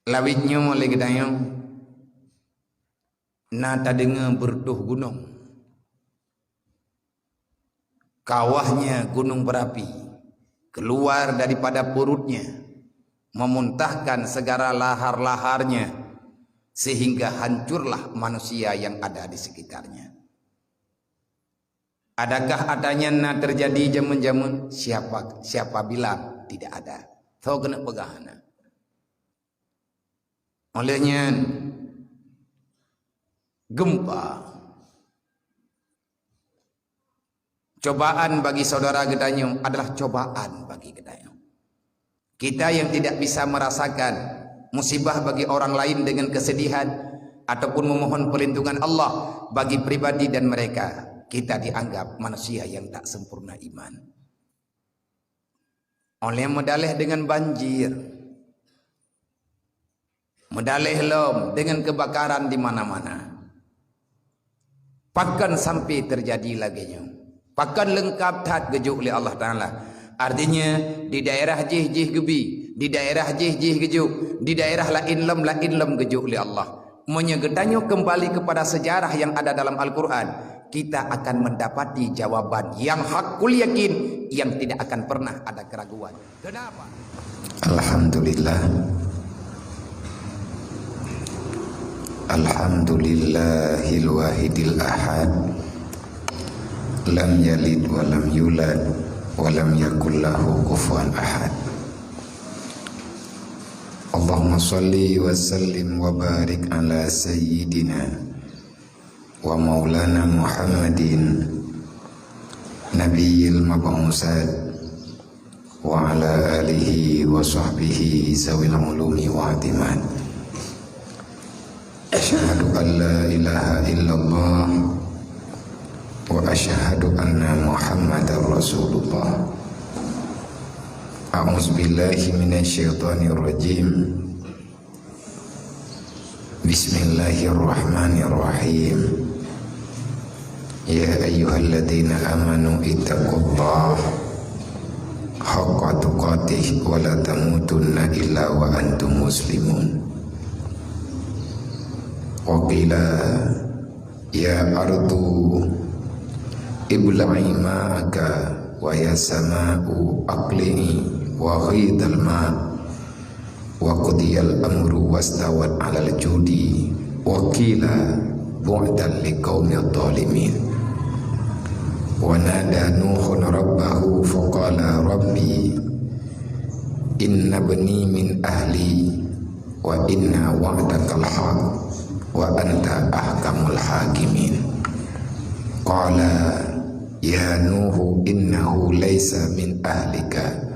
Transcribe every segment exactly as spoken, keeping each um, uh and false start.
Lawét nyoe lé geutanyoe na tadeungoe beureutoh gunong. Kawahnya gunung berapi keluar daripada perutnya, memuntahkan segala lahar-laharnya, sehingga hancurlah manusia yang ada di sekitarnya. Adakah adanya na terjadi jameun-jameun? Siapa, siapa bilang tidak ada? Soe keuneuk peugah hana? Oleh nyan, gempa, cobaan bagi saudara geutanyoe adalah cobaan bagi geutanyoe. Kita yang tidak bisa merasakan musibah bagi orang lain dengan kesedihan ataupun memohon perlindungan Allah bagi pribadi dan mereka, kita dianggap manusia yang tak sempurna iman. Oleh meudaleh dengan banjir, meudaleh lom dengan kebakaran di mana-mana. Pakon sampai terjadi lagée nyoe? Pakon leungkab that geujok lé Allah Taala? Artinya, di daerah jih, jih geubi, di daerah jih, jih geujok, di daerah laén lom, laén lom geujok lé Allah. Meunyoe geutanyoe kembali kepada sejarah yang ada dalam Al-Quran, kita akan mendapati jawaban yang hakul yakin, yang tidak akan pernah ada keraguan. Kenapa? Alhamdulillah. Alhamdulillahil wahidil ahad. Lam yalid wa lam yulad wa lam yakul lahu kufuwan ahad. Allahumma shalli wa sallim wa barik ala sayyidina wa maulana Muhammadin nabiyil mab'usat wa ala alihi wa sahbihi zawil ulumi wa atiman. Asyhadu an la ilaha illallah wa asyhadu anna Muhammadar Rasulullah. A'udzubillahi minasyaitonirrajim. Bismillahirrahmanirrahim. Ya ayyuhalladzina amanu ittaqullaha haqqa tuqatih wa la tamutunna illa wa antum muslimun. Wa qila ya ardu ibla'i ma'aki wa ya sama'u aqli'i wa ghidhal ma'. Wa qudiyal amru wastawat 'alal judi wa qila bu'dan liqaumidh dhalimin. Wa nada Nuhun rabbahu faqala rabbi inna ibni min ahli wa inna wa'dakal haqq wa anta ahkamul hakimin. Qala ya Nuhu innahu laisa min ahlika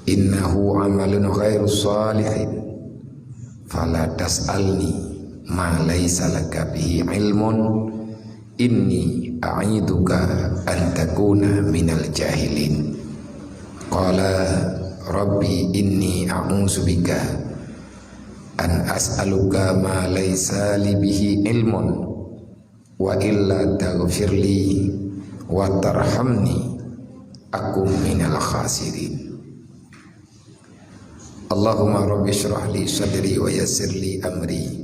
innahu amalun ghairu shalihin, fala tas'alni ma laisa laka bihi ilmun, inni a'idzuka an takuna minal jahilin. Qala rabbi inni a'udzubika an as'aluka ma laisa li bihi ilmun, wa illa taghfirli wa tarhamni akum minal khasirin. Allahumma rabbi shrah li sadri wa yassir li amri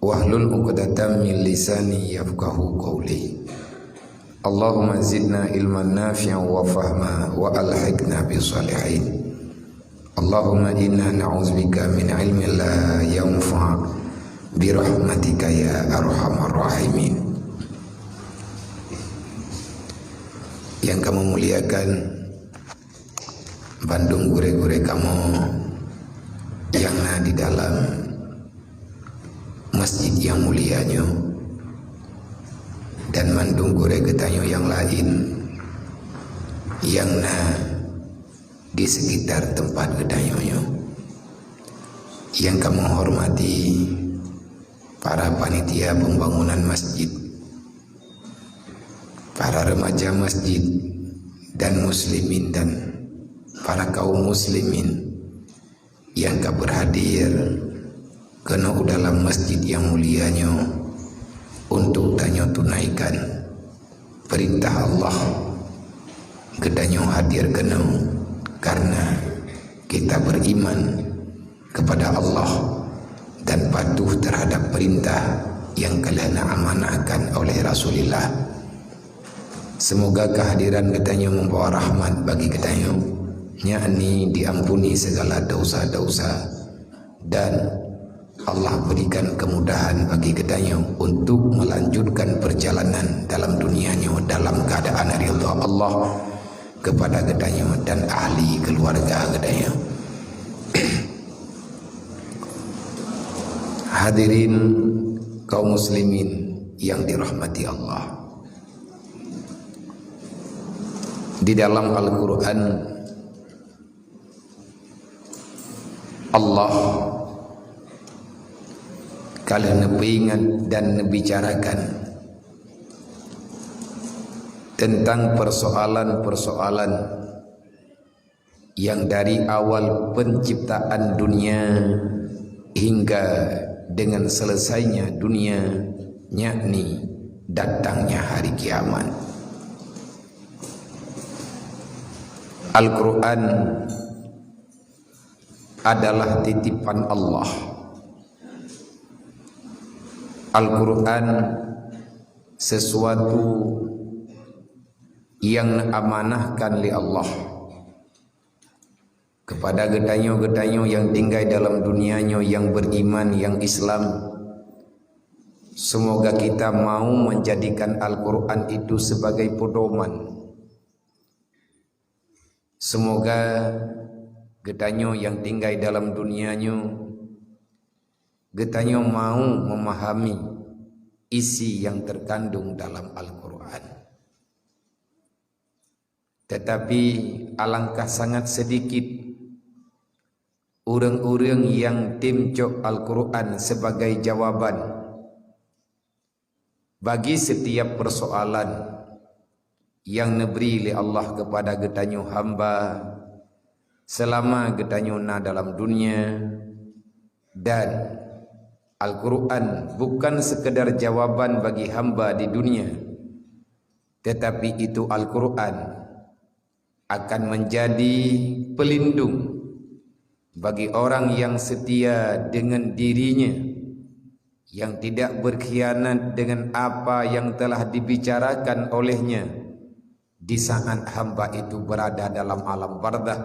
wahlul 'uqdatam min lisani yafqahu qawli. Allahumma zidna ilman nafi'an wa fahma wa alhiqna bis salihin. Allahumma inna na'udzubika min ilmin la yanfa' bi rahmatika ya arhamar rahimin. Yang kamoe muliakan, bandum gurée-gurée kamoe nyang na di dalam masjid nyang mulia nyoe, dan mandum gurée geutanyoe nyang laén nyang na di sekitar teumpat geutanyoe nyoe. Nyang kamoe hormati para panitia pembangunan masjid, para remaja masjid, dan muslimin dan para kaum muslimin nyang ka berhadir keunoe u dalam masjid nyang mulia nyoe untuk tanyoe tunaikan perintah Allah. Geutanyoe hadir keunoe karena kita beriman kepada Allah dan patuh terhadap perintah yang ka lheueh na amanahkan oleh Rasulullah. Semoga kehadiran geutanyoe membawa rahmat bagi geutanyoe, yakni diampuni segala dosa-dosa, dan Allah berikan kemudahan bagi geutanyoe untuk melanjutkan perjalanan dalam dunia nyoe dalam keadaan ridha Allah kepada geutanyoe dan ahli keluarga geutanyoe. Hadirin kaum muslimin yang dirahmati Allah. Di dalam Al-Quran, Allah ka lheueh neupeuingat dan neubicarakan tentang persoalan-persoalan yang dari awal penciptaan dunia hingga dengan selesainya dunia, yakni datangnya hari kiamat. Al-Quran adalah titipan Allah. Al-Quran sesuatu yang amanahkan lé Allah kepada geutanyoe-geutanyoe yang tinggai dalam dunia nyoe, yang beriman, yang Islam. Semoga kita mau menjadikan Al-Quran itu sebagai pedoman. Semoga geutanyoe yang tinggai dalam dunia nyoe, geutanyoe mau memahami isi yang terkandung dalam Al-Quran. Tetapi alangkah sangat sedikit ureuëng-ureuëng yang tim cok Al-Quran sebagai jawaban bagi setiap persoalan yang neubri lé Allah kepada geutanyoe hamba selama geutanyoe na dalam dunia, dan Al-Quran bukan sekadar jawaban bagi hamba di dunia, tetapi itu Al-Quran akan menjadi pelindung bagi orang yang setia dengan dirinya, yang tidak berkhianat dengan apa yang telah dibicarakan olehnya di saat hamba itu berada dalam alam barzakh.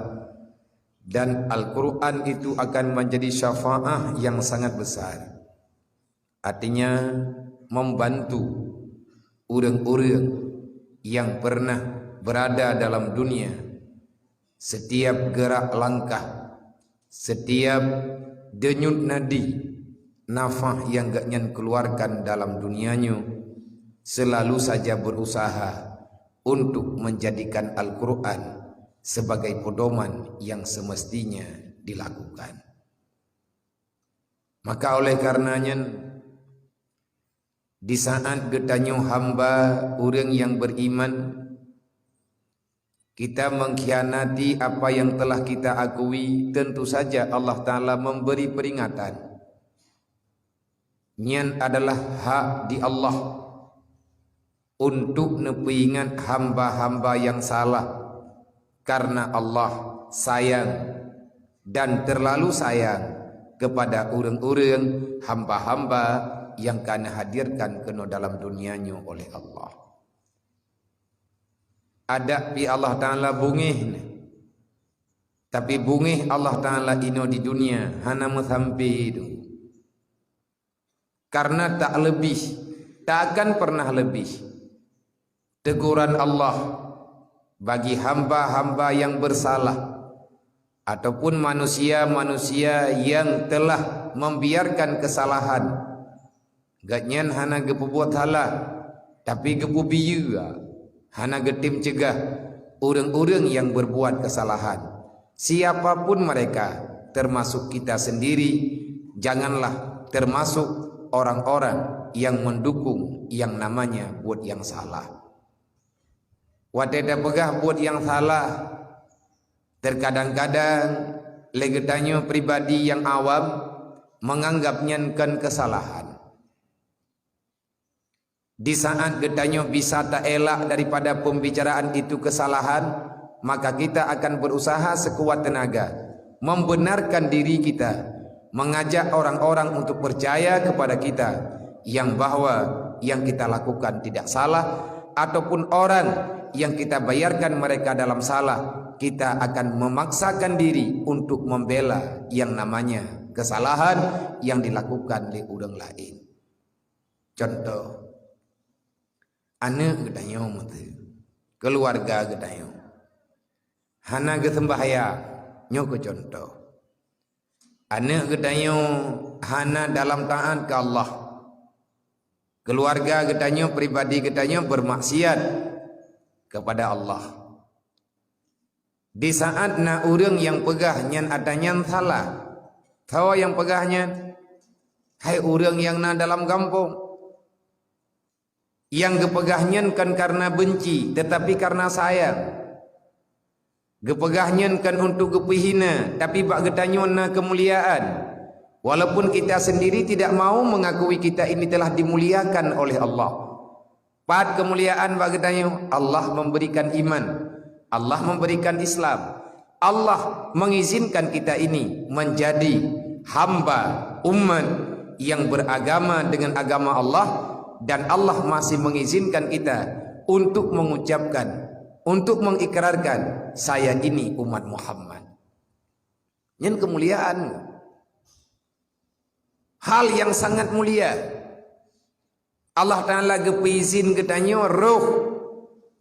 Dan Al-Quran itu akan menjadi syafaah yang sangat besar. Artinya, membantu ureuëng-ureuëng yang pernah berada dalam dunia. Setiap gerak langkah, setiap denyut nadi, nafah yang geuhnyan keluarkan dalam dunia nyoe, selalu saja berusaha untuk menjadikan Al-Quran sebagai pedoman yang semestinya dilakukan. Maka oleh karena nyan, di saat geutanyoe hamba ureuëng yang beriman, kita mengkhianati apa yang telah kita akui, tentu saja Allah Ta'ala memberi peringatan. Nyan adalah hak di Allah untuk neupeuingat hamba-hamba yang salah, karena Allah sayang dan terlalu sayang kepada ureuëng-ureuëng hamba-hamba yang ka neuhadirkan keunoe dalam dunia nyoe oleh Allah. Adak pi Allah Ta'ala bungéh, tapi bungéh Allah Ta'ala inoe di dunia hana meusampe tu. Karena tak leubeh, tak akan pernah leubeh teguran Allah bagi hamba-hamba yang bersalah ataupun manusia-manusia yang telah membiarkan kesalahan. Gobnyan hana geupeubuet salah, tapi geupeubiyeu, hana geutem ceugah ureuëng-ureuëng yang berbuat kesalahan. Siapapun mereka, termasuk kita sendiri, janganlah termasuk orang-orang yang mendukung yang namanya buet nyang salah. Watée tapeugah buet nyang salah, terkadang-kadang lé geutanyoe pribadi nyang awam menganggap nyan kon kesalahan. Di saat geutanyoe bisa taelak daripada pembicaraan itu kesalahan, maka kita akan berusaha sekuat tenaga membenarkan diri kita mengajak orang-orang untuk percaya kepada kita yang bahwa yang kita lakukan tidak salah, ataupun orang yang kita biarkan mereka dalam salah, kita akan memaksakan diri untuk membela yang namanya kesalahan yang dilakukan oleh orang lain. Contoh, aneuk geutanyoe meuteue, keuluwarga geutanyoe hana geuseumbahyang, nyoe keu contoh. Aneuk geutanyoe hana dalam taat keu Allah. Keuluwarga geutanyoe, pribadi geutanyoe bermaksiat kepada Allah. Di saat na ureuëng nyang peugah nyan ata nyan salah, soe nyang peugah nyan? Hai ureuëng nyang na dalam gampông. Nyang geupeugah nyan kon kareuna beunci, teutapi kareuna sayang. Geupeugah nyan kon untuk geupeuhina, tapi bak geutanyoe na keumuliaan. Walaupun kita sendiri tidak mau mengakui kita ini telah dimuliakan oleh Allah. Pat keumuliaan bak geutanyoe? Allah memberikan iman, Allah memberikan Islam, Allah mengizinkan kita ini menjadi hamba, umat yang beragama dengan agama Allah, dan Allah masih mengizinkan kita untuk mengucapkan, untuk mengikrarkan, "Saya ini umat Muhammad." Nyan keumuliaan. Hal yang sangat mulia. Allah Ta'ala geupeuizin geutanyoe roh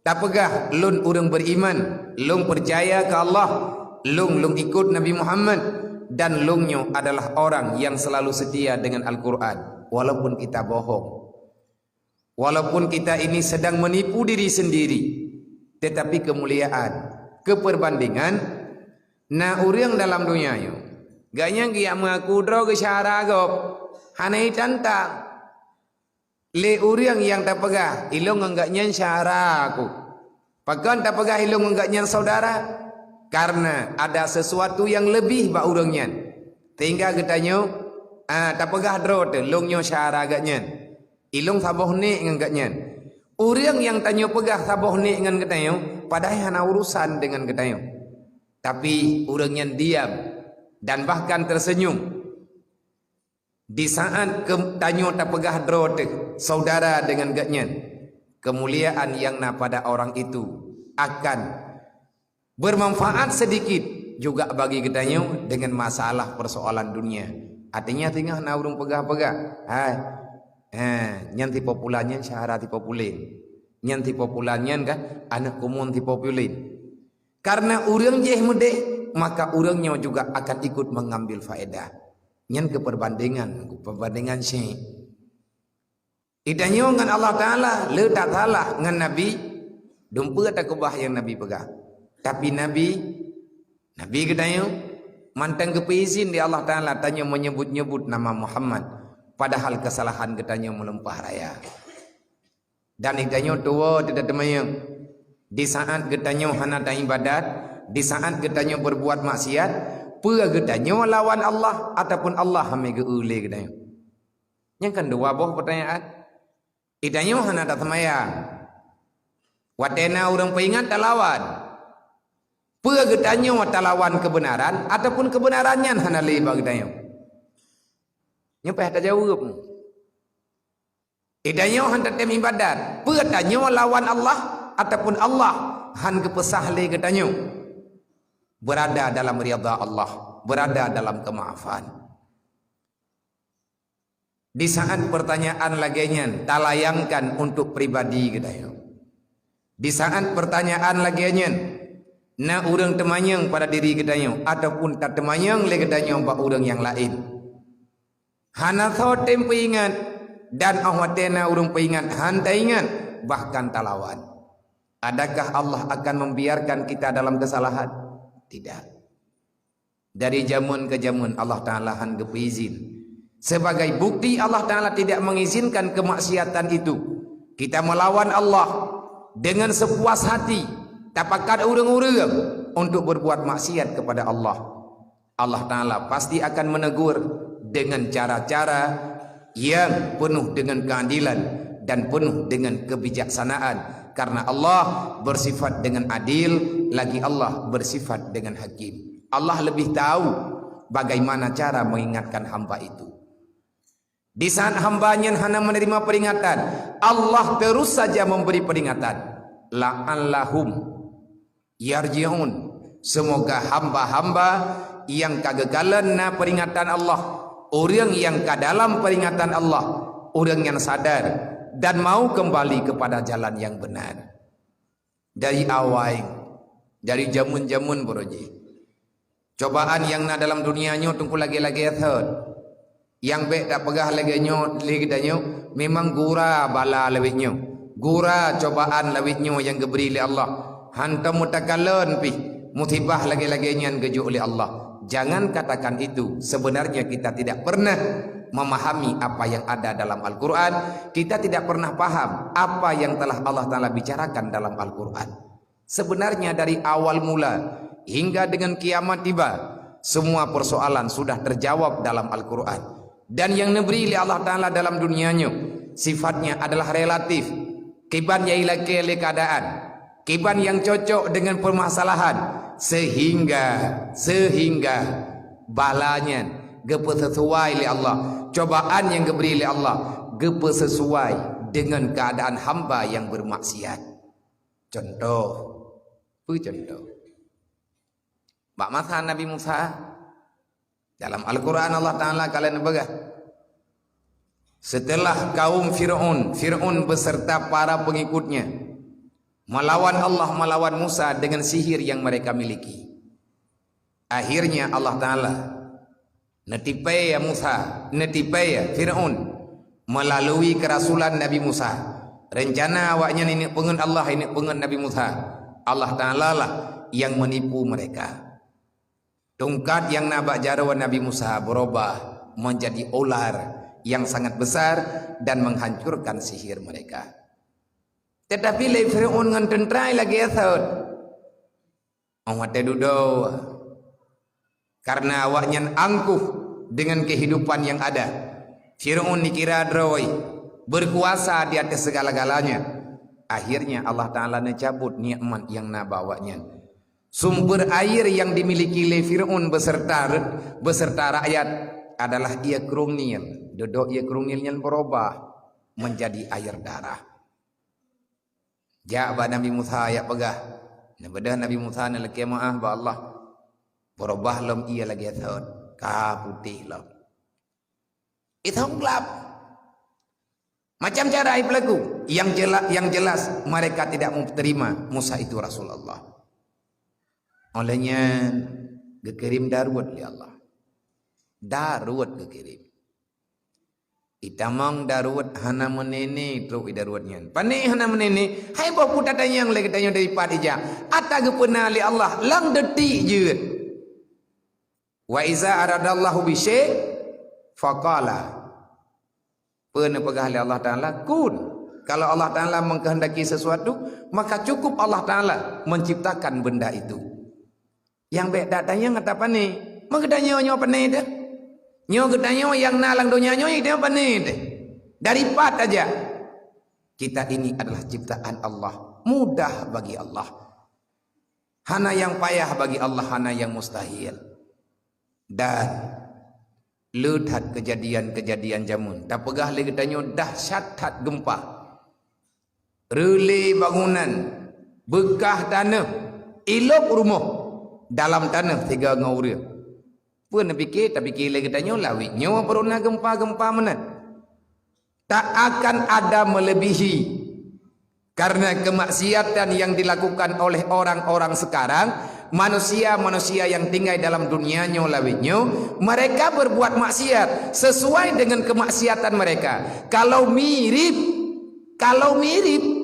tapeugah, "Lôn ureuëng beriman, lôn percaya keu Allah, lôn, lôn ikut Nabi Muhammad, dan lôn nyoe adalah orang yang selalu setia dengan Al-Quran." Walaupun kita bohong, walaupun kita ini sedang menipu diri sendiri, tetapi keumuliaan, keupeubandingan, na ureuëng dalam donya nyoe, gobnyan geujak meuaku droe geusyara gob, hana jitantang. Lé ureuëng nyang tapeugah, "Ilôn ngon gobnyan syara ku." Pakon tapeugah, "Ilôn ngon gobnyan saudara"? Karena ada sesuatu yang lebih bak ureuëng nyan. Sehingga geutanyoe, ah, tapeugah droe teuh, "Lôn nyoe syara gobnyan. Ilôn saboh nek ngon gobnyan." Ureuëng nyang tanyoe peugah saboh nek ngon geutanyoe, padahai hana urusan dengan geutanyoe. Tapi ureuëng nyan diam dan bahkan tersenyum. Di saat ke-, tanyoe tapeugah droe teuh saudara dengan gobnyan, keumuliaan nyang na pada orang itu akan bermanfaat sedikit juga bagi geutanyoe dengan masalah persoalan dunia. Artinya, singoh na ureuëng peugah-peugah, "Hai, eh, nyan si Populan nyan syara si Populen. Nyan si Populan nyan kan aneuk kumuen si Populen." Karena ureuëng jéh meudeh, maka ureuëng nyoe juga akan ikut mengambil faedah. Nyan keupeubandingan, keupeubandingan syek. Geutanyoe ngon Allah Ta'ala le that salah, ngon Nabi, dumpeue takeubah nyang Nabi peugah. Tapi Nabi, Nabi geutanyoe mantong geupeuizin lé Allah Ta'ala tanyoe meunyeubut-nyeubut nama Muhammad, padahal keusalahan geutanyoe meulimpah raya. Dan geutanyoe tuwoe teuh tateumanyong, di saat geutanyoe hana taibadat, di saat geutanyoe berbuat maksiat, peue geutanyoe lawan Allah ataupun Allah hana geu-eu lé geutanyoe? Nyan kan dua boh peutanyaan. Geutanyoe hana taseumayang. Watée na ureuëng peuingat talawan. Peue geutanyoe talawan keubeunaran ataupun keubeunaran nyan hana lé bak geutanyoe? Nyoe payah tajaweueb. Geutanyoe hana tatem ibadat. Peue tanyoe lawan Allah ataupun Allah hana geupeusah lé geutanyoe? Berada dalam ridha Allah, berada dalam kemaafan. Di saat pertanyaan lagée nyan talayangkan untuk pribadi geutanyoe. Di saat pertanyaan lagée nyan na ureuëng teumanyong pada diri geutanyoe ataupun tateumanyong lé geutanyoe bak ureuëng nyang laén. Hana soe tem peuingat, dan óh watée na ureuëng peuingat han taingat, bahkan talawan. Adakah Allah akan membiarkan kita dalam kesalahan? Tidak. Dari jameun ke jameun Allah Ta'ala han geupeuizin. Sebagai bukti Allah Ta'ala tidak mengizinkan kemaksiatan itu, kita melawan Allah dengan sepuas hati, tapakat ureuëng-ureuëng untuk berbuat maksiat kepada Allah. Allah Ta'ala pasti akan menegur dengan cara-cara yang penuh dengan keadilan dan penuh dengan kebijaksanaan. Karena Allah bersifat dengan adil, lagi Allah bersifat dengan hakim. Allah lebih tahu bagaimana cara mengingatkan hamba itu. Di saat hamba nyan hana menerima peringatan, Allah terus saja memberi peringatan. La'allahum yarji'un. Semoga hamba-hamba nyang ka geukalon na peringatan Allah, ureuëng nyang ka dalam peringatan Allah, ureuëng nyan sadar dan mau kembali kepada jalan yang benar. Dari awai, dari jameun-jameun baroe jih, cobaan nyang na dalam dunia nyoe teungku lagée-lagée thon. Nyang bék tapeugah lagée nyoe lé geutanyoe, memang gura bala lawét nyoe, gura cobaan lawét nyoe nyang geubri lé Allah. Hantom mutakalon pih musibah lagée-lagée nyan geujok lé Allah. Jangan katakan itu. Sebenarnya kita tidak pernah memahami apa yang ada dalam Al-Quran. Kita tidak pernah paham apa yang telah Allah Ta'ala bicarakan dalam Al-Quran. Sebenarnya dari awal mula hingga dengan kiamat tiba, semua persoalan sudah terjawab dalam Al-Quran. Dan yang neubri lé Allah Ta'ala dalam dunia nyoe sifatnya adalah relatif. Kiban nyang ilakée lé keadaan, kiban nyang cocok dengan permasalahan, sehingga, sehingga bala nyan geupeusesuai lé Allah, cobaan nyang geubri lé Allah geupeusesuai dengan keadaan hamba yang bermaksiat. Contoh, peue contoh? Bak masa Nabi Musa, dalam Al-Quran Allah Ta'ala ka lheueh neupeugah, setelah kaum Fir'aun, Fir'aun beserta para pengikutnya melawan Allah, melawan Musa dengan sihir yang mereka miliki. Akhirnya Allah Ta'ala neutipée ya Musa, neutipée ya Fir'aun melalui kerasulan Nabi Musa. Rencana awaknyan ineuk peungeut Allah, ineuk peungeut Nabi Musa. Allah Ta'ala lah yang menipu mereka. Tungkat nyang na bak jaroe Nabi Musa berubah menjadi ular yang sangat besar dan menghancurkan sihir mereka. Tetapi lé Fir'aun ngon teuntra lagée thon. Óh watée dudoe, karena awaknyan angkuh dengan kehidupan yang ada, Fir'aun dikira droe, berkuasa di atas segala-galanya. Akhirnya Allah Ta'ala neucabut nikmat nyang na bak awaknyan. Sumber air yang dimiliki lé Fir'aun beserta, beserta rakyat adalah ié Krueng Nil. Dudoe ié Krueng Nil nyan berubah menjadi air darah. Jak bak Nabi Musa jak peugah. Neubeudôh Nabi Musa neulakée meuáh bak Allah. Berubah lom ié lagée thon, ka putéh lom. Itu gelap. Macam cara ipeulaku, yang jelas, yang jelas mereka tidak mau terima Musa itu Rasul Allah. Oleh nyan geukirim Daruet lé Allah. Daruet geukirim. Itamong Daruet hana meuneuni trok i Daruet nyan. Pane hana meuneuni, hai boh peue tatanyong lé geutanyoe dari pat ija. Ata geupeuna lé Allah lam detik jeuet. Wa iza aradallahu bi syai' faqala. Peue neupeugah lé Allah Ta'ala, kun. Kalau Allah Ta'ala mengkehendaki sesuatu, maka cukup Allah Ta'ala menciptakan benda itu. Nyang bék tatanyong ata pane. Meugeutanyoe nyoe pane teuh. Nyoe geutanyoe nyang na lam donya nyoe geutanyoe pane teuh. Dari pat aja. Kita ini adalah ciptaan Allah. Mudah bagi Allah. Hana nyang payah bagi Allah, hana nyang mustahil. Dan le that keujadian-keujadian jameun. Tapeugah lé geutanyoe dahsyat that geumpa. Reulée bangunan, beukah taneuh, ilop rumoh dalam taneuh sigoe ngon ureuëng. Peue neupike, tapike lé geutanyoe lawét nyoe peureuna geumpa-geumpa meunan. Tak akan ada melebihi karena kemaksiatan yang dilakukan oleh orang-orang sekarang, manusia-manusia yang tinggai dalam dunia nyoe lawét nyoe, mereka berbuat maksiat sesuai dengan kemaksiatan mereka. Kalau mirip, kalau mirip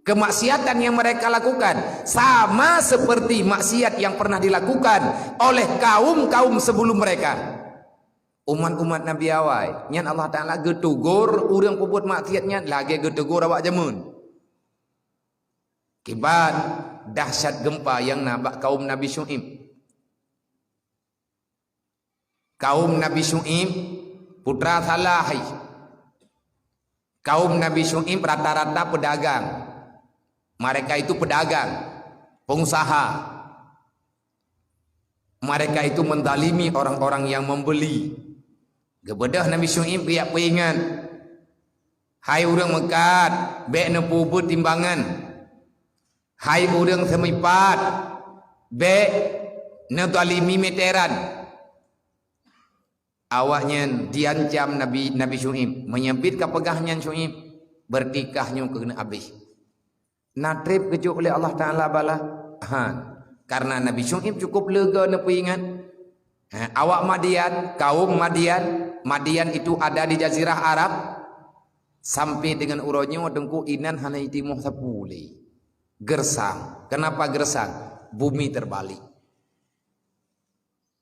kemaksiatan yang mereka lakukan sama seperti maksiat yang pernah dilakukan oleh kaum-kaum sebelum mereka. Umat-umat Nabi awai, nyan Allah Ta'ala geutegur ureuëng peubuet maksiat nyan lagée geutegur awak jameun. Kiban dahsyat geumpa nyang na bak kaum Nabi Syu'aib. Kaum Nabi Syu'aib, putra salah hai. Kaum Nabi Syu'aib rata-rata pedagang. Mereka itu pedagang, pengusaha. Mereka itu menzalimi orang-orang yang membeli. Geubeudôh Nabi Syu'aib geujak peuingat, "Hai ureuëng meukat, bék neupeubuet timbangan. Hai ureuëng seumipat, bék neuzalimi meteran." Awaknyan diancam Nabi, Nabi Syu'aib, "Meunyoe biet kapeugah nyan Syu'aib, beureuti kah nyoe keuneuk habéh." Na treb geujok lé Allah Taala bala? Han. Karena Nabi Syu'aib cukup leuga neupeuingat. Ha, awak Madian, kaum Madian, Madian itu ada di Jazirah Arab, sampai dengan uroe nyoe Teungku, inan hana jitimoh sapeue lé. Gersang. Kenapa gersang? Bumi terbalik.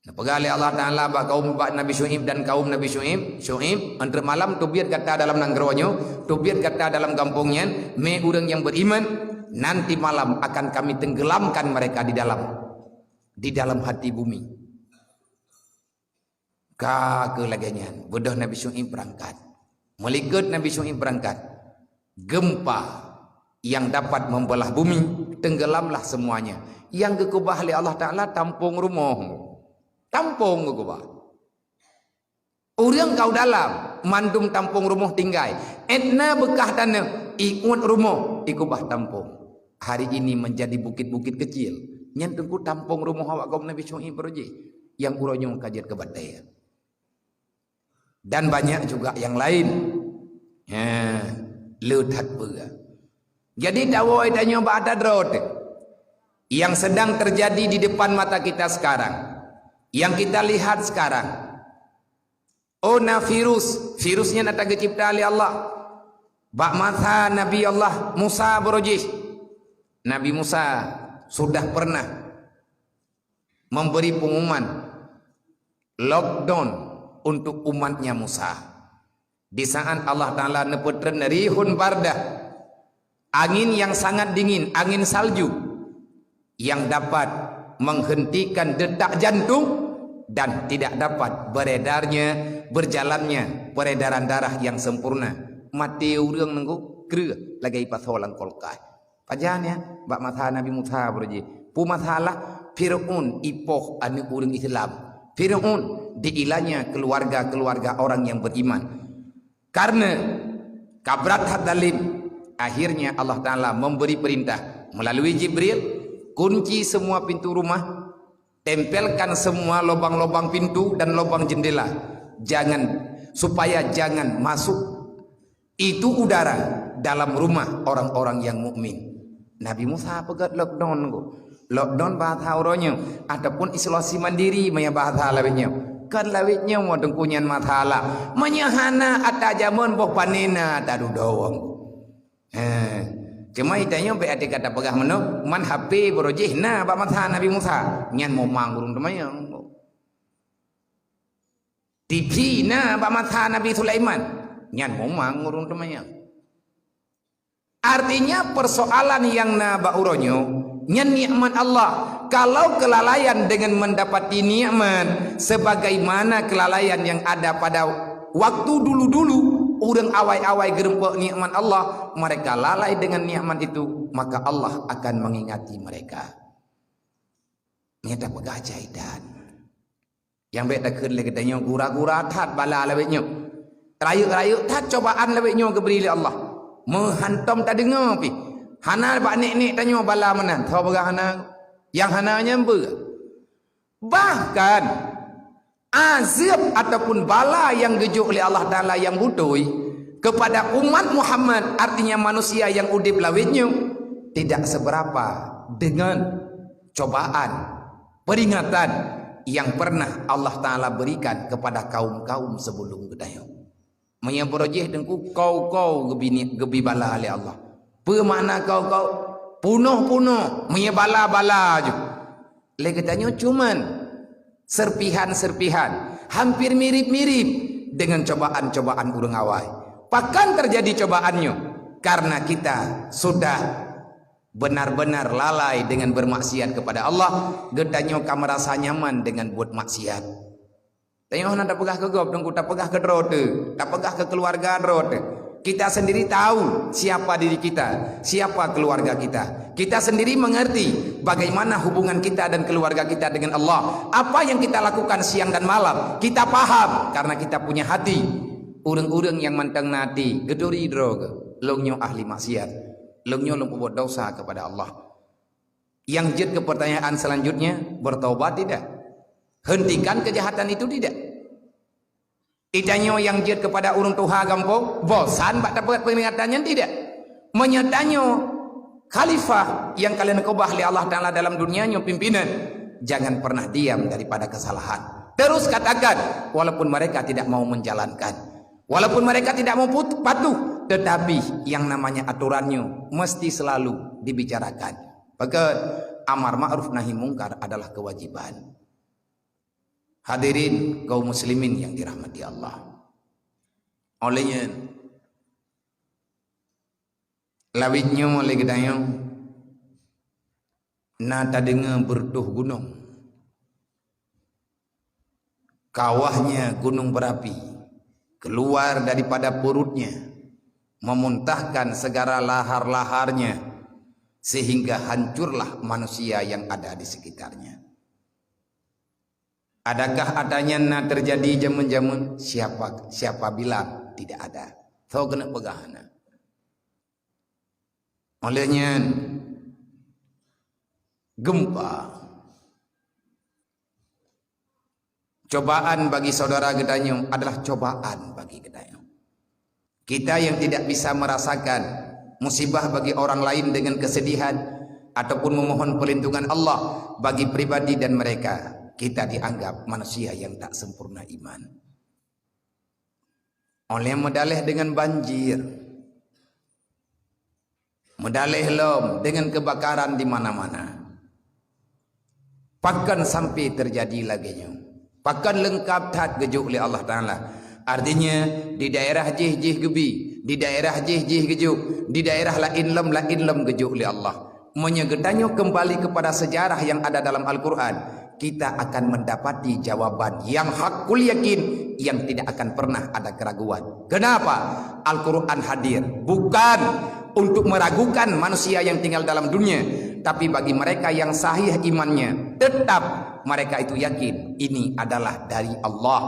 Neupeugah lé Allah Taala bak kaum, bak Nabi Syu'aib dan kaum Nabi Syu'aib, "Syu'aib, eunteuk malam teubiet gata dalam nanggroe nyoe, teubiet gata dalam gampông nyan, mé ureuëng nyang beriman, nanti malam akan Kami tenggelamkan mereka di dalam, di dalam hati bumi." Ka keuh lagée nyan, beudôh Nabi Syu'aib beurangkat. Meulikot Nabi Syu'aib beurangkat, gempa yang dapat membelah bumi, tenggelamlah semuanya. Nyang geukeubah lé Allah Taala tampông rumoh. Tampông geukeubah. Ureuëng ka u dalam, mandum tampông rumoh tinggai. Ét na beukah tanoh, iuet rumoh, ikeubah tampông. Hari ini menjadi bukit-bukit kecil. Nyan Teungku tampông rumoh awak kaum Nabi Syu'aib beurujih. Nyang uroe nyoe ka jeuet keu batée. Dan banyak juga yang lain. Ha, le that peue. Jadi tawoe tanyoe bak ata droe teuh. Yang sedang terjadi di depan mata kita sekarang, yang kita lihat sekarang. Oh, na virus, virus nyan ata geucipta lé Allah. Bak masa Nabi Allah Musa beurujih, Nabi Musa sudah pernah memberi pengumuman lockdown untuk umatnya Musa. Di saat Allah Taala neupeutreun rihun bardah, angin yang sangat dingin, angin salju, yang dapat menghentikan detak jantung dan tidak dapat beredarnya, berjalannya peredaran darah yang sempurna. Maté ureuëng nunggu kreueh lagée ipasoe lam kulkas. Pajan ya, bak masa Nabi Musa beurujih. Peue masalah? Firaun ipoh aneuëk ureuëng Islam. Firaun diilanya keluarga-keluarga orang yang beriman. Karena kabrat that zalim, akhirnya Allah Taala memberi perintah melalui Jibril, kunci semua pintu rumah, tempelkan semua lubang-lubang pintu dan lubang jendela, jangan, supaya jangan masuk itu udara dalam rumah orang-orang yang mukmin. Nabi Musa peugah lockdown ko. Lockdown bahasa uroe nyoe ataupun isolasi mandiri maya bahasa lawét nyoe. Kan lawét nyoe mo Teungku nyan masalah. Manya hana ata jameun boh panena tadudoe. He. Cuma itanyoe bèk até kata peugah meunoe, man H P beurujih na bak masa Nabi Musa. Nyan momang ureuëng teumanyong. T V na bak masa Nabi Sulaiman. Nyan momang ureuëng teumanyong. Artinya persoalan yang na bak uroe nyoe, nyan nikmat Allah. Kalau kelalaian dengan mendapati nikmat sebagaimana kelalaian yang ada pada waktu dulu-dulu, ureuëng awai-awai geureumpok nikmat Allah, mereka lalai dengan nikmat itu, maka Allah akan mengingati mereka. Nyata peugah jai dan. Nyang bèk takheun lé geutanyoe gura-gura that bala lawét nyoe. Rayeuk-rayeuk that cobaan lawét nyoe geubri lé Allah. Meuhantom tadeungoe pih. Hana bak nek-nek tanyoe bala meunan. Soe peugah hana? Nyang hana nyan beu. Bahkan, azab ataupun bala nyang geujok lé Allah Taala nyang beutôi kepada umat Muhammad, artinya manusia nyang udeb lawét nyoe, tidak seberapa dengan cobaan peringatan yang pernah Allah Taala berikan kepada kaum-kaum sebelum geutanyoe. Meunyoe beurujih Teungku, kau-kau geubi ni-, geubi bala lé Allah. Peue makna kau-kau? Punoh-punoh, meunyoe bala-bala ju. Lé geutanyoe cuman serpihan-serpihan, hampir mirip-mirip dengan cobaan-cobaan ureuëng awai. Pakon terjadi cobaan nyoe? Karena kita sudah benar-benar lalai dengan bermaksiat kepada Allah, geutanyoe ka merasa nyaman dengan buet maksiat. Tanyoe hana tapeugah keu gob, Teungku, tapeugah keu droe teuh, tapeugah keu keuluwarga droe teuh. Kita sendiri tahu siapa diri kita, siapa keluarga kita. Kita sendiri mengerti bagaimana hubungan kita dan keluarga kita dengan Allah. Apa yang kita lakukan siang dan malam, kita paham karena kita punya hati. Ureuëng-ureuëng nyang mantong na até, geuturi droe geuh, "Lôn nyoe ahli maksiat. Lôn nyoe lôn peubuet dosa kepada Allah." Yang jeuet ke pertanyaan selanjutnya, bertobat tidak? Hentikan kejahatan itu tidak? Itanyoe nyang jeuet kepada ureuëng tuha gampông, bosan bak tapeugah peringatan nyan tidak? Meunyoe tanyoe khalifah nyang ka lheueh neukeubah lé Allah Taala dalam dunia nyoe, pimpinan, jangan pernah diam daripada kesalahan. Terus katakan, walaupun mereka tidak mau menjalankan, walaupun mereka tidak mau put-, patuh, tetapi yang namanya aturan nyoe mesti selalu dibicarakan. Pakon, amar ma'ruf nahi mungkar adalah kewajiban. Hadirin kaum muslimin yang dirahmati Allah. Oleh nyan, lawét nyoe lé geutanyoe na tadeungoe beureutoh gunong. Kawahnya gunung berapi, keluar daripada perutnya, memuntahkan segala lahar-laharnya, sehingga hancurlah manusia yang ada di sekitarnya. Adakah ata nyan na terjadi jameun-jameun? Siapa, siapa bilang tidak ada? Soe keuneuk peugah hana? Oleh nyan, gempa. Cobaan bagi saudara geutanyoe adalah cobaan bagi geutanyoe. Kita yang tidak bisa merasakan musibah bagi orang lain dengan kesedihan ataupun memohon perlindungan Allah bagi pribadi dan mereka, kita dianggap manusia yang tak sempurna iman. Oleh meudaleh dengan banjir, meudaleh lom dengan kebakaran di mana-mana. Pakon sampai terjadi lagée nyoe? Pakon leungkab that geujok lé Allah Taala? Artinya, di daerah jih-jih geubi, di daerah jih-jih geujok, di daerah laén lom, laén lom geujok lé Allah. Meunyoe geutanyoe kembali kepada sejarah yang ada dalam Al-Quran, kita akan mendapati jawaban yang hakul yakin, yang tidak akan pernah ada keraguan. Kenapa? Al-Quran hadir bukan untuk meragukan manusia yang tinggal dalam dunia, tapi bagi mereka yang sahih imannya, tetap mereka itu yakin ini adalah dari Allah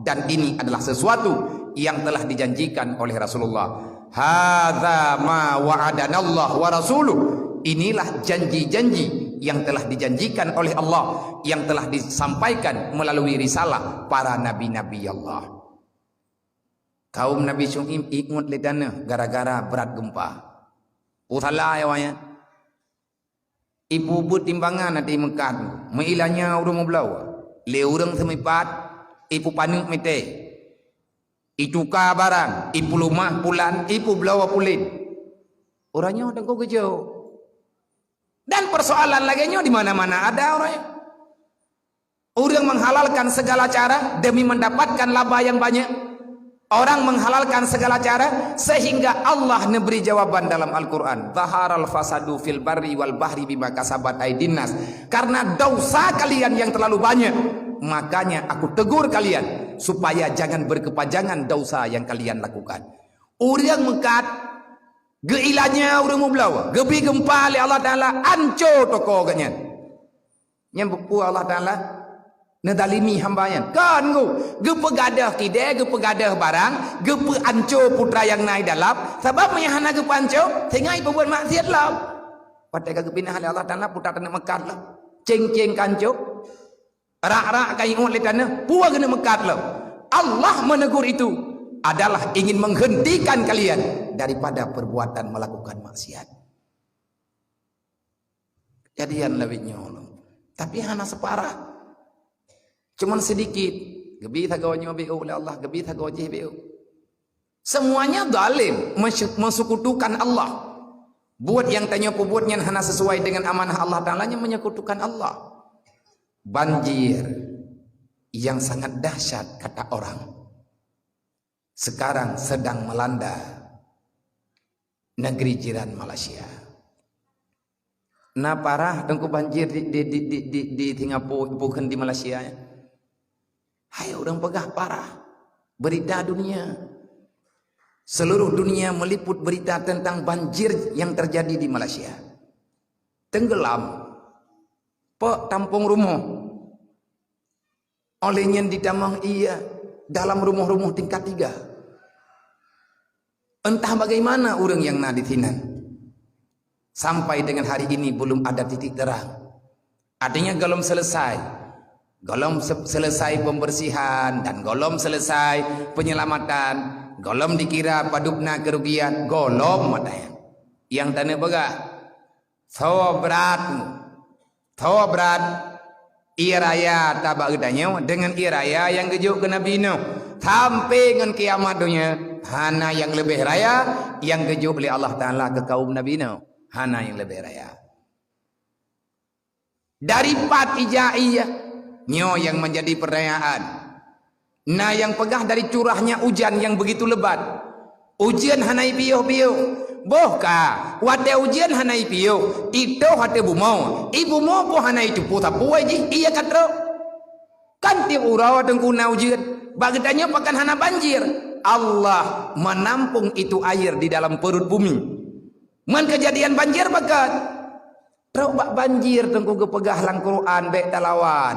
dan ini adalah sesuatu yang telah dijanjikan oleh Rasulullah. "Hadza ma wa'adanallah wa rasuluh." Inilah janji-janji yang telah dijanjikan oleh Allah, yang telah disampaikan melalui risalah para nabi-nabi Allah. Kaum Nabi Syu'aib ingot lé tanoh gara-gara brat gempa. Peue salah awaknyan? Ipeubuet timbangan até meukat, meuilanya ureuëng meubloe, lé ureuëng seumipat, ipeupaneuk meuté, ituka barang, ipeulumah pulan, ipeubloe pulen. Uroe nyoe teungku geujok. Dan persoalan lagée nyoe di mana-mana ada uroe nyoe. Ureuëng menghalalkan segala cara demi mendapatkan laba yang banyak. Orang menghalalkan segala cara sehingga Allah neubri jawaban dalam Al-Quran, "Zaharal fasadu fil barri wal bahri bima kasabat aidin nas." Karena dosa kalian yang terlalu banyak, makanya Aku tegur kalian supaya jangan berkepanjangan dosa yang kalian lakukan. Ureuëng meukat, geuilanya ureuëng meubloe, geubi gempa lé Allah Taala, anco toko geuhnyan. Nyan buku Allah Taala neudalimi hamba nyan. Kon geuh, geupeugadôh kidée, geupeugadôh barang, geupeuanco putra nyang na i dalam, sabab meunyo hana geupeuanco, singai peubuet maksiat lom. Watée ka geupinah lé Allah Taala, putra teuneuk meukat lom. Ceng-ceng ka anco, rak-rak ka ingot lé tanoh, peue geuneuk meukat lom. Allah menegur itu adalah ingin menghentikan kalian daripada perbuatan melakukan maksiat. Kejadian lawét nyoe lom. Tapi hana separah. Cuman sedikit. Geubi sagoe nyoe biôk lé Allah, geubi sagoe jih biôk. Semuanya zalim, mesyu-, mensekutukan Allah. Buet nyang tanyoe peubuet nyan hana sesuai dengan amanah Allah Taala, nyan menyekutukan Allah. Banjir yang sangat dahsyat kata orang, sekarang sedang melanda negeri jiran Malaysia. Na parah teungku banjir di, di, di, di, di, di Singapura, bukan di Malaysia, ya. Hai ureuëng peugah parah. Berita dunia. Seluruh dunia meliput berita tentang banjir yang terjadi di Malaysia. Tenggelam, pok tampung rumoh. Oleh nyan ditamong ie dalam rumoh-rumoh tingkat tiga. Entah bagaimana ureuëng nyang na di sinan. Sampai dengan hari ini belum ada titik terang. Artinya golom selesai. Golom se-, selesai pembersihan dan golom selesai penyelamatan, golom dikira padubna kerugian, golom mata. Nyang tane peugah, "Soe brat mu? Soe brat?" Ie raya tabak geutanyoe deungon ie raya nyang geujok keu Nabi Nuh. Sampai ngon kiamat donya, hana nyang leubeh raya nyang geujok lé Allah Taala keu kaum Nabi Nuh. Hana nyang leubeh raya. Dari pat ija ie, nyoe nyang menjadi pertanyaan. Na nyang peugah dari curahnya ujan nyang begitu lebat. Ujeuen hana ipiôh-piôh. Boh ka, watée ujeuen hana ipiôh, itoh ateueh bumoe. I bumoe pun hana iteupeue sapeue jih, ie ka trok. Kan tieb uroe teungku na ujeuen. Bak geutanyoe pakon hana banjir? Allah menampung itu air di dalam perut bumi. Meukeujadian banjir pakon? Trok bak banjir teungku geupeugah lam Quran bék talawan.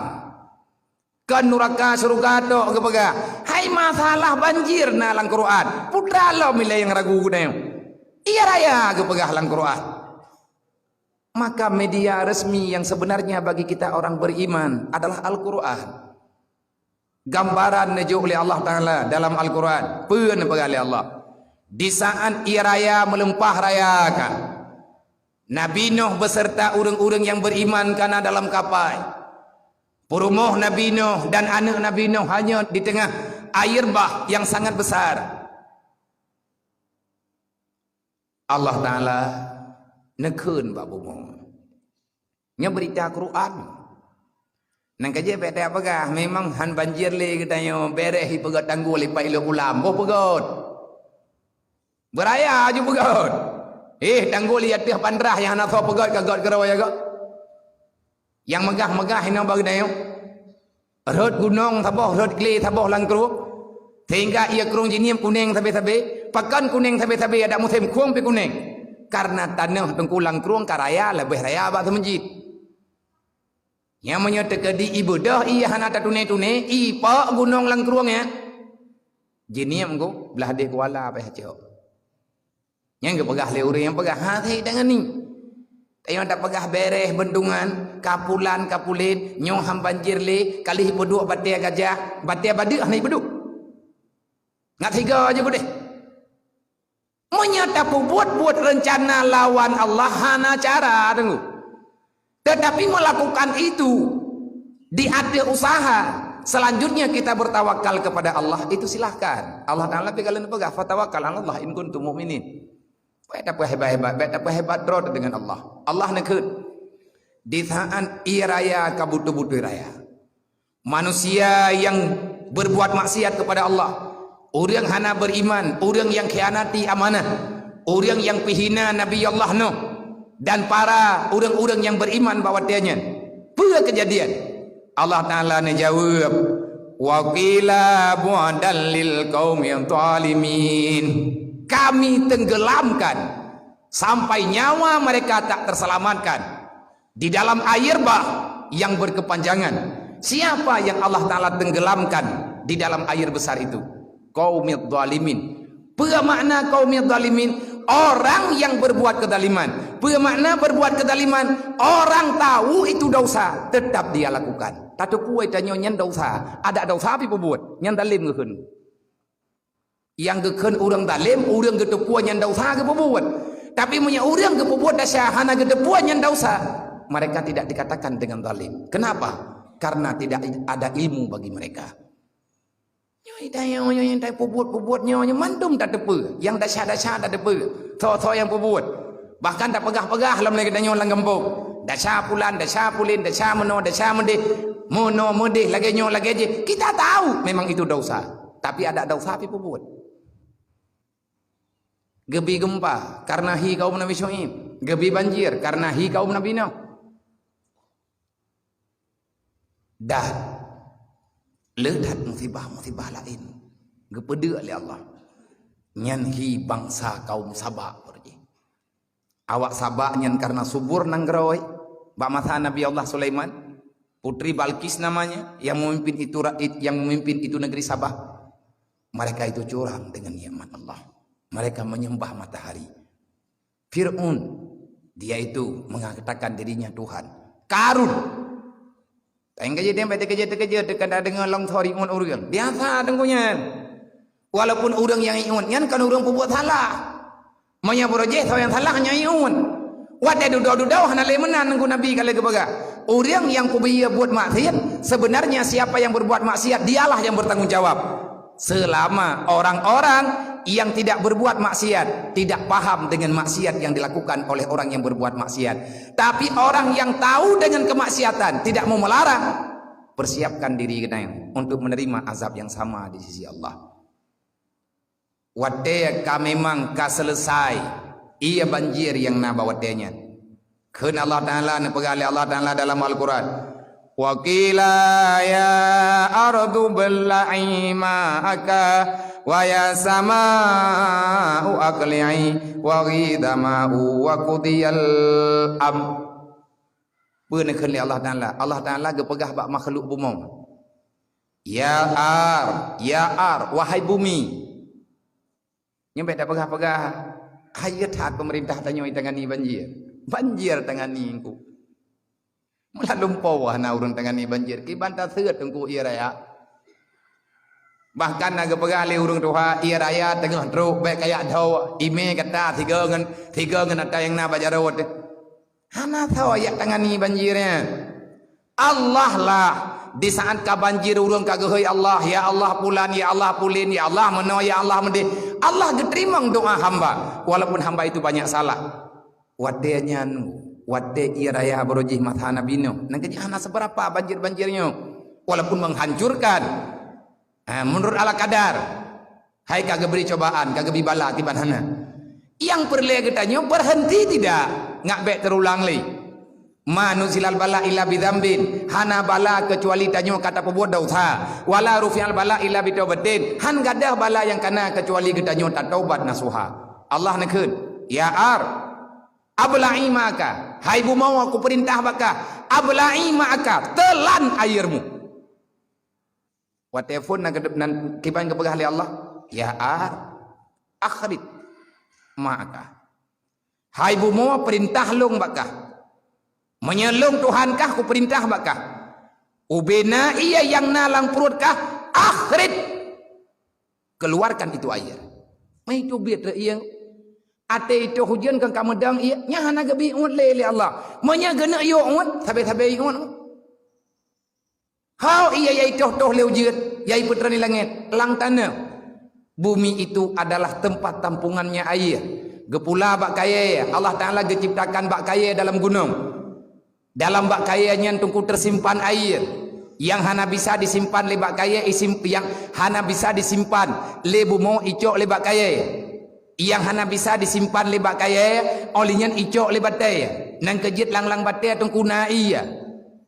Kon nuraka syeuruga tok geupeugah. Hai masalah banjir na lam Quran. Putra lom ilée nyang ragu geutanyoe. Ie raya geupeugah lam Quran. Maka media resmi yang sebenarnya bagi kita orang beriman adalah Al-Quran. Gambaran neujok lé Allah Taala dalam Al-Quran. Peue neupeugah lé Allah? Di saat ie raya meulumpah raya ka, Nabi Nuh beserta ureuëng-ureuëng nyang beriman kana dalam kapai. Peurumoh Nabi Nuh dan aneuëk Nabi Nuh hanya di tengah air bah nyang sangat besar. Allah Taala neukheun bak bumoe. Nyoe beurita Quran. Nang ka jeuet bék tapeugah, memang han banjir lé geutanyoe, béréh ipeugét tanggul ipat ilok ulam, boh peugét. Beuraya aju peugét. Eh, tanggul i ateueh pandrah nyang hana soe peugét ka gét keudroe ya gét. Nyang meugah-meugah inoe bak geutanyoe. Rhot gunong saboh, rhot glé saboh lam krueng. Sehingga ie krueng Jeuniem kuneng sabe-sabe, pakon kuneng sabe-sabe adak musém krueng pih kuneng. Karena tanoh teungku lam krueng ka raya, leubeh raya bak seumeujid. Nyang meunyoe teukeudi ibeudôh ie hana tatuné-tuné, ipok gunong lam krueng nyan. Jeuniem ku, blah deh kuala payah cok. Nyang geupeugah lé ureuëng nyang peugah, "Ha, hai tangan ni. Tanyoe tapeugah béréh bendungan, kapulan, kapulen, nyoe han banjir lé, ka lheueh ipeuduek batée gajah, batée badeuk hana ipeuduek. Ngat sigoe jih beudeh." Meunyoe tapeubuet-buet reuncana lawan Allah hana cara, teungku. Tetapi melakukan itu di ateueh usaha, selanjutnya kita bertawakal kepada Allah, itu silahkan. Allah Taala pih ka lheueh peugah, "Fatawakkal 'alallah in kuntum mu'minin." Bék tapeuhebat-hebat, bék tapeuhebat droe deungon Allah. Allah neukheun. Di saat ie raya ka beutôi-beutôi raya. Manusia yang berbuat maksiat kepada Allah, ureuëng hana beriman, ureuëng yang khianati amanah, ureuëng yang pihina Nabi Allah Nuh dan para ureuëng-ureuëng yang beriman bak watée nyan. Peue keujadian? Allah Taala neujaweueb, "Wa qila bu'dan lil qaumidh dhalimin." Kami tenggelamkan sampai nyawa mereka tak terselamatkan. Di dalam air bah yang berkepanjangan. Siapa yang Allah Taala tenggelamkan di dalam air besar itu? Qaumidh dhalimin. Peue makna qaumidh dhalimin? Orang yang berbuat kezaliman. Peue makna berbuat kezaliman? Orang tahu itu dosa, tetap dia lakukan. Tateupeue tanyoe nyan dosa, adak dosa pih peubuet, nyan zalim geukheun. Nyang geukheun ureuëng zalim, ureuëng geuteupeue nyan dosa geupeubuet. Tapi meunyoe ureuëng geupeubuet desya hana geuteupeue nyan dosa, mereka tidak dikatakan dengan zalim. Kenapa? Karena tidak ada ilmu bagi mereka. Nyoe tanyoe, nyoe nyang tapeubuet-peubuet nyoe, nyoe mandum tateupeue, nyang desya-desya tateupeue, soe-soe nyang peubuet. Bahkan tapeugah-peugah lom lagée tanyoe lam gampông. Desya pulan, desya pulen, desya meunoe, desya meudeh, meunoe meudeh, lagée nyoe, lagée jih. Kita tahu memang itu dosa. Tapi ada dosa pih peubuet. Geubi geumpa karena hi kaum Nabi Syuaib. Geubi banjir karena hi kaum Nabi Nuh. Dan le that musibah-musibah laén geupeudeuek lé Allah. Nyan hi bansa kaum Saba, beureuji. Awak Saba nyan karena subur nanggroe, bak masa Nabi Allah Sulaiman, Putri Balqis namanya, yang memimpin itu ra-, yang memimpin itu negeri Saba. Mereka itu curang dengan nikmat Allah. Mereka menyembah matahari. Fir'aun, dia itu mengatakan dirinya Tuhan. Karun. Teukeujeuet, teukeujeuet, teukeujeuet, teuka deungoe lôn thori ngon ureuëng. Biasa teungku nyan. Walaupun ureuëng nyang iut nyan kan ureuëng peubuet salah. Meunyoe beureuji soe nyang salah nyan iut. Watée dudoe-dudoe hana lé meunan ngon Nabi ka lheueh geupeugah. Ureuëng nyang peubiyeu buet maksiat, sebenarnya siapa yang berbuat maksiat, dialah yang bertanggung jawab. Selama orang-orang yang tidak berbuat maksiat tidak paham dengan maksiat yang dilakukan oleh orang yang berbuat maksiat. Tapi orang yang tahu dengan kemaksiatan tidak mau melarang, persiapkan diri keunan untuk menerima azab yang sama di sisi Allah. Watée ka memang ka selesai ié banjir nyang na bak watée nyan. Kheun Allah Taala, neupeugah lé Allah Taala dalam Al-Quran, "Wa qila ya ardu bla'i ma'aka wa ya sama'u aqli'i wa ghidha ma'u wa qudiyal amr." Peue neukheun lé Allah Taala? Allah Taala geupeugah bak makhluk bumoe, "Ya ar, ya ar, wahai bumi." Nyoe bék tapeugah-peugah, hai that peumeurintah tanyoe tangani banjir. Banjir tangani engku. Meulalum po hana ureuëng tangani banjir, kiban taseuet teungku ié raya. Bahkan na geupeugah lé ureuëng tuha, ié raya teungoh trok bék kayak dho, imé gata sigoe ngon, sigoe ngon ata nyang na bak jaroe teuh. Hana soe jak tangani banjir nyan. Allah lah. Di saat ka banjir ureuëng ka geuhôi Allah, "Ya Allah pulan, ya Allah pulin, ya Allah meunoe, ya Allah meudeh." Allah geuteurimong doá hamba, walaupun hamba itu banyak salah. Watée nyan, watée ié raya baroe jih masa Nabi Nuh, nyan keuh hana seubeurapa banjir-banjir nyoe, walaupun menghancurkan. Ha, meunurot ala kadar. Hai ka geubri cobaan, ka geubri bala kiban hana. Nyang peureulée geutanyoe berhenti tidak, ngat bék teurulang lé. Ma nuzilal bala illa bidzambin, hana bala keucuali tanyoe ka tapeubuet desya. Wala rufi'al bala illa bitaubatin, han gadôh bala nyang kana keucuali geutanyoe tataubat nasuha. Allah neukheun, "Ya ar, abla'i ma'aka, hai bumoe kupeurintah bak kah, abla'i ma'aka, teulan ayeurmu." Watée phon nan, nan kiban geupeugah lé Allah, "Ya ar, akhrij ma'aka." Hai bumoe, peurintah lôn bak kah. Meunyoe lôn Tuhan kah, kupeurintah bak kah. Ubena ié nyang na lam pruet kah, akhrij. Keluarkan itu air. Meuitu biet reuieng. Até itu hujeuen keu ka meudong ié, nyan hana geubi uet lé, lé Allah. Meunyoe geuneuk yue uet, sabe-sabe yue uet. Hau ié yai toh-toh lé ujeuen, yai peutreun di langét, lam tanoh. Bumi itu adalah tempat tampungannya air. Geupula bak kayée, Allah Taala geuciptakan bak kayée dalam gunong. Dalam bak kayée nyan teungku teusimpan air. Nyang hana bisa disimpan lé bak kayée, isim-, nyang hana bisa disimpan lé bumoe icok lé bak kayée. Nyang hana bisa disimpan lé bak kayée, óh lheueh nyan icok lé batée. Nyan keuh jeuet lam-lam batée teungku na ié.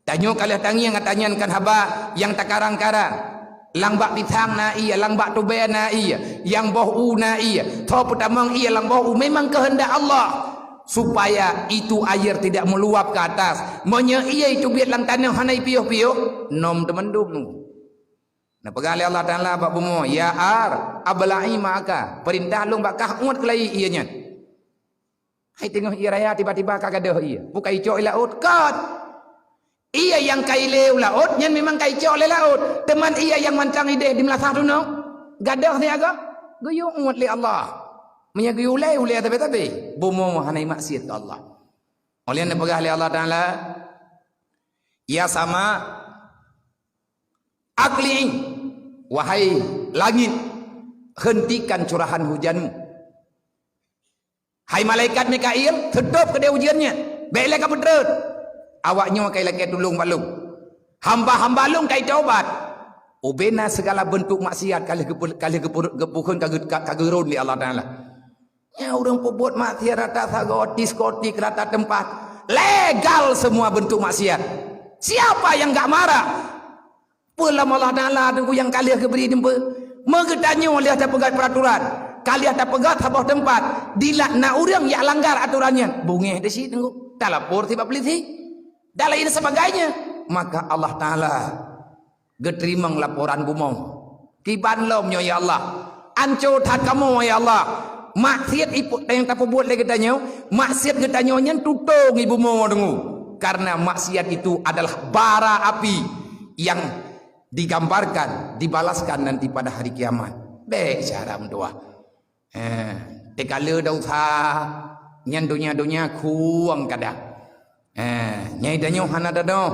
Tanyoe ka lheueh tangieng ata nyan kan haba, nyang takarang-karang. Lam bak pisang na ié, lam bak tubée na ié, nyang boh u na ié. Tho peutamong ié lam boh u memang keuheundak Allah, supaya itu air tidak meluap ke atas. Meunyoe ié itu biet lam tanoh hana ipiôh-piôh, nom teumandum. Neupeugah lé Allah Taala bak bumoe, "Ya ar, abla'i ma'aka, peurintah lôn bak kah uet keulai ié nyan." Hai teungoh ié raya tiba-tiba ka gadôh ié, bukai icok i laôt, kon. Ié nyang ka ilée u laôt nyan memang ka icok lé laôt, teuma ié nyang mantong ideh di meulasah tunong, gadôh siagoe, geuyue uet lé Allah. Meunyoe geuyue ulée, ulée tabe-tabe, bumoe hana imaksiet keu Allah. Óh lheueh neupeugah lé Allah Taala, "Ya sama, aqli'i, wahai langit, hentikan curahan hujanmu. Hai malaikat Mikail, seutôb keudeh ujeuen nyan, bék lé ka peutreun. Awaknyoe ka ilakée tulông bak lôn. Hamba-hamba lôn ka itaubat." Ubena segala bentuk maksiat ka lheueh geupeu-, ka lheueh geupeu-, geupeukeun ka geu-, ka, ka geurôn lé Allah Taala. Nyan ureuëng peubuet maksiat rata sagoe, diskotik rata teumpat, legal semua bentuk maksiat. Siapa yang enggak marah? Peue lam Allah Taala teungku nyang ka lheueh geubri teumpeue? Meugeutanyoe lheueh tapeugét peuraturan. Ka lheueh tapeugah saboh teumpat, dilat na ureuëng nyang langgar atoran nyan, beungéh di situ, talapor sibak polisi, dan lain sebagainya. Maka Allah Taala geuteurimong laporan bumoe. Kiban lom nyoe, ya Allah. Anco that kamoe, ya Allah. Maksiat ipok nyang tapeubuet lé geutanyoe, maksiat geutanyoe nyan tutong i bumoe deungoe. Karena maksiat itu adalah bara api yang digambarkan, dibalaskan nanti pada hari kiamat. Bék cara meutuah. Eh, teuka le desya nyan donya-donya khueng kada. Eh, nyai tanyoe hana tanoh,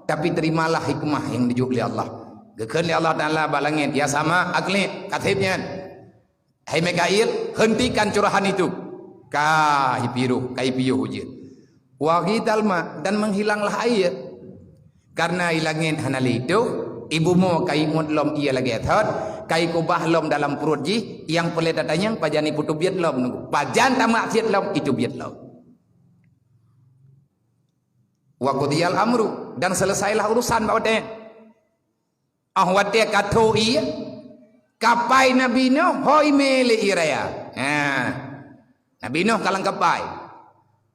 tapi terimalah hikmah nyang geujok lé Allah. Geukheun lé Allah Taala bak langét, "Ya sama, aklib, kaseb nyan. Hai Mikail, hentikan curahan itu." Ka ipiroh, ka ipiôh ujeuen. Wa ghidhal ma, dan menghilanglah air. Karena i langét hana lé itôh, i bumoe ka ingot lom ié lagée thot, ka ikubah lom dalam pruet jih, nyang peureulée tatanyong pajan ipeutubiet lom nunggu. Pajan tamaksiat lom, itubiet lom. Wa qudiyal amru, dan selesailah urusan bak watée nyan. Óh watée ka tho ié, kapai Nabi Nuh hôi mé lé ié raya. Ha. Nabi Nuh ka lam kapai.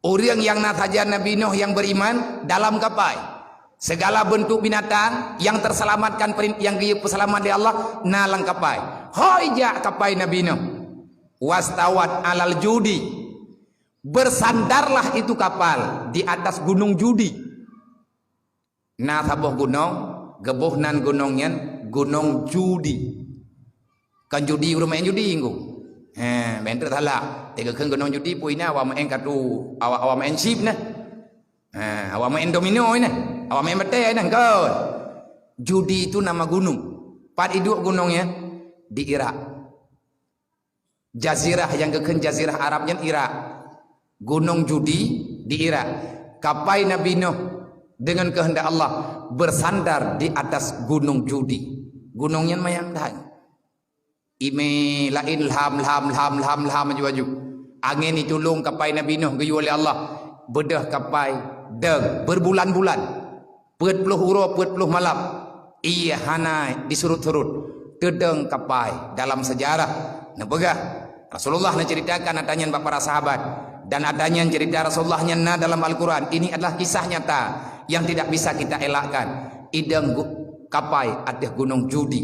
Ureuëng nyang na sajan Nabi Nuh nyang beriman dalam kapai. Segala bentuk binatang yang terselamatkan perin-, nyang geupeuseulamat lé Allah na lam kapai. Hôi jak kapai Nabi Nuh. Wastawat alal judi. Bersandarlah itu kapal di atas gunung judi. Na saboh gunong, geuboh nan gunong nyan Gunong Judi. Kon judi ureuëng maén judi, Teungku. He, meuntreuk salah. Teuk geukheun gunong judi, peue na awak maén kartu, awak, awak maén chip na. He, awak maén domino na. Awak maén batée na, kon. Judi itu nama gunung. Pat iduek gunong nyan? Di Irak. Jazirah nyang geukheun jazirah Arab nyan Irak. Gunong Judi di Irak. Kapai Nabi Nuh dengan kehendak Allah bersandar di atas Gunong Judi. Gunong nyan manyang that. Imé laén lham, lham, lham, lham, lham aju-aju. Angén itulông kapai Nabi Nuh geuyue lé Allah. Beudôh kapai deueng berbulan-bulan. Peuet ploh uroe, peuet ploh malam, ié hana disurot-surot. Teudong kapai dalam sejarah neupeugah, Rasulullah neuceritakan ata nyan bak para sahabat, dan ata nyan cerita Rasulullah nyan na dalam Al-Quran. Ini adalah kisah nyata yang tidak bisa kita elakkan. Idong gu-, kapai ateueh Gunong Judi.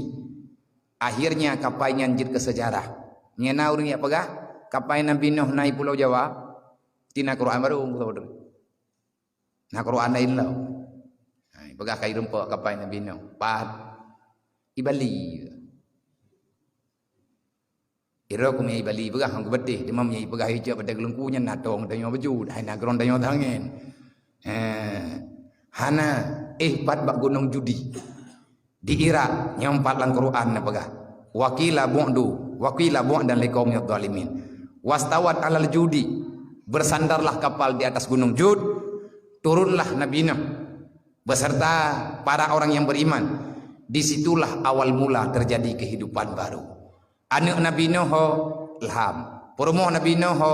Akhirnya kapai nyan jeuet keu sejarah. Nyan na ureuëng nyang peugah, kapai Nabi Nuh na i Pulo Jawa, tina Quran baru. Na Quran laén lom. Hai, peugah ka irumpok kapai Nabi Nuh. Pat. I Bali. Iro kumé i Bali peugah hang kubeuteh, teuma meunyo ipeugah icok pada geulungku nyan na tong tanyoe beujeuet, hai na keurong tanyoe tangen. Eh, hana, eh, pat bak Gunong Judi. Di Irak, nyang pat lam Quran neupeugah, "Wa qila bu'du, wa qila bu'dan liqaumidh dhalimin." Wastawat alal judi, bersandarlah kapal di atas gunong Jud, turunlah Nabi Nuh beserta para orang yang beriman. Di situlah awal mula terjadi kehidupan baru. Aneuk Nabi Nuh ho lham. Peurumoh Nabi Nuh ho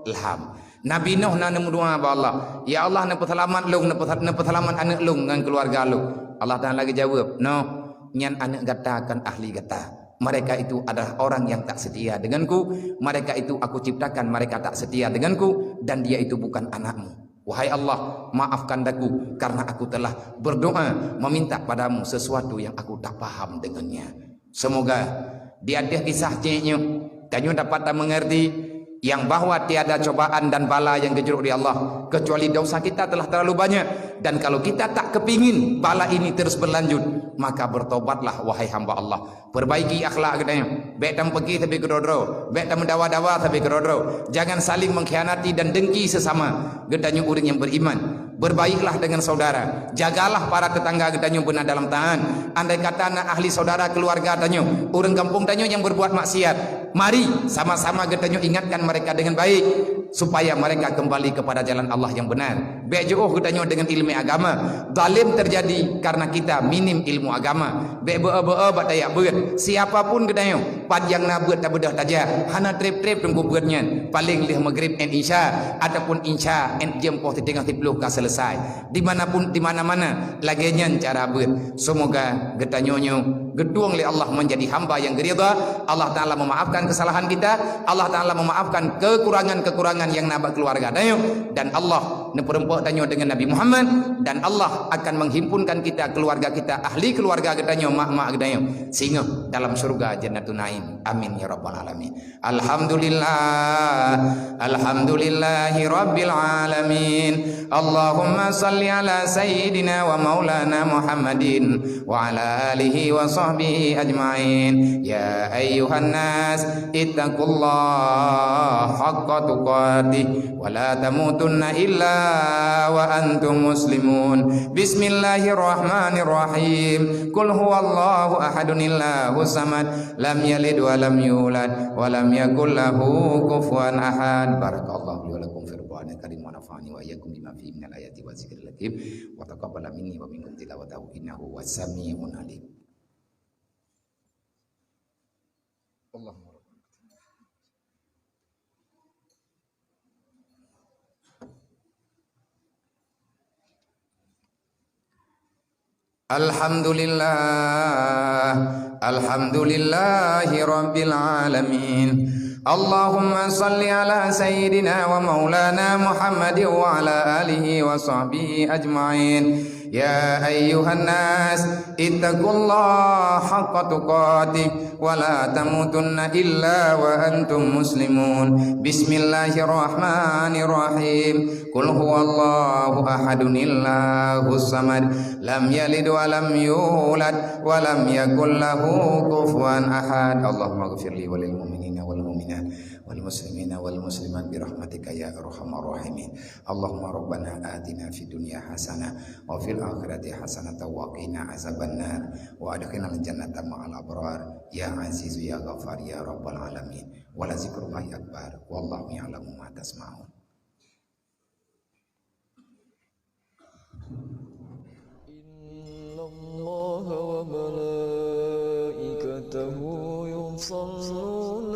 lham. Nabi Nuh na neumeudoa bak Allah, "Ya Allah, neupeuseulamat lôn, neupeusa-, neupeuseulamat aneuk lôn ngon keuluwarga lôn." Allah Taala geujaweueb, "Noh, nyan aneuk gata kon ahli gata. Mereka itu adalah orang yang tak setia denganku. Mereka itu Aku ciptakan, mereka tak setia denganku, dan dia itu bukan anakmu." Wahai Allah, maafkan aku karena aku telah berdoa meminta padamu sesuatu yang aku tak paham dengannya. Semoga di ateueh kisah cék nyoe, tanyoe dapat tameungerti yang bahwa tiada cobaan dan bala yang geujrok di Allah kecuali dosa kita telah terlalu banyak, dan kalau kita tak kepingin bala ini terus berlanjut, maka bertobatlah, wahai hamba Allah. Perbaiki akhlak geutanyoe. Bék tameupeugét sabe keudroe-droe. Bék tameudawa-dawa sabe keudroe-droe. Jangan saling mengkhianati dan dengki sesama. Geutanyoe ureuëng nyang beriman. Berbaiklah dengan saudara. Jagalah para tetangga geutanyoe beuna dalam taat. Andai kata na ahli saudara keluarga tanyoe, ureuëng gampông tanyoe nyang berbuat maksiat, mari sama-sama geutanyoe ingatkan mereka dengan baik, supaya mereka kembali kepada jalan Allah yang benar. Bék jiôh geutanyoe deungon ileumèe agama. Zalim teujadi kareuna kita minim ilmu agama. Bék beu-o-beu-o bak tajak beuet. Siapa pun geutanyoe, pat nyang na beuet tabeudôh tajak, hana trép-trép teungku beuet nyan. Paleng lheueh maghrib 'et isya, ataupun isya 'et jeuem poh siteungoh siplôh ka seuleusai. Di mana pun, di mana-mana, lagèe nyan cara beuet. Seumoga geutanyoe nyoe geutueng lé Allah meunjadi hamba nyang geuridha. Allah Taala meumaafkan keusalahan kita, Allah Taala meumaafkan keukurangan-keukurangan nyang na bak keuluwarga tanyoe, dan Allah neupeureumpok tanyoe deungon Nabi Muhammad, dan Allah akan menghimpunkan kita, keuluwarga kita, ahli keuluwarga geutanyoe, mak-mak geutanyoe, singoh dalam syeuruga Jannatun Naim. Amin ya rabbal alamin. Alhamdulillah, alhamdulillahi rabbil alamin. Allahumma salli ala sayyidina wa maulana Muhammadin wa ala alihi wa sahbihi ajma'in. Ya ayyuhan nas, ittaqullaha haqqa tuqatih wa la tamutunna illa wa antum muslimun. Bismillahirrahmanirrahim. Qul huwallahu ahadun, Allahus samad, lam yalid wa lam yulad, wa lam yakul lahu kufuwan ahad. Barakallahu li wa lakum fil Qur'anil Karim wa nafa'ani wa iyyakum bima fihi minal ayati wa dzikril hakim. Wa taqabbala minni wa minkum tilawatahu innahu huwas sami'un alim. Allahumma rabbana. Alhamdulillah, alhamdulillahi rabbil alamin. Allahumma salli ala sayyidina wa maulana Muhammadin wa ala alihi wa sahbihi ajma'in. Ya ayyuhan nas, ittaqullaha haqqa tuqatih wa la tamutunna illa wa antum muslimun. Bismillahirrahmanirrahim. Qul huwallahu ahadun, Allahus samad, lam yalid wa lam yulad wa lam yakul lahu kufuwan ahad. Allahumma ighfir li wa lil mu'minina wal mu'minat wal muslimina wal muslimat bi rahmatika ya arhamar rahimin. Allahumma rabbana atina fid dunya hasanah wa fil akhirati hasanatan wa qina azabannar. Wa adkhilnal jannata ma'al abrar. Ya Azizu ya Ghaffar ya Rabbal alamin. Wa la zikrullahi akbar. Wallahu ya'lamu ma tasma'un. إن الله وملائكته يصلون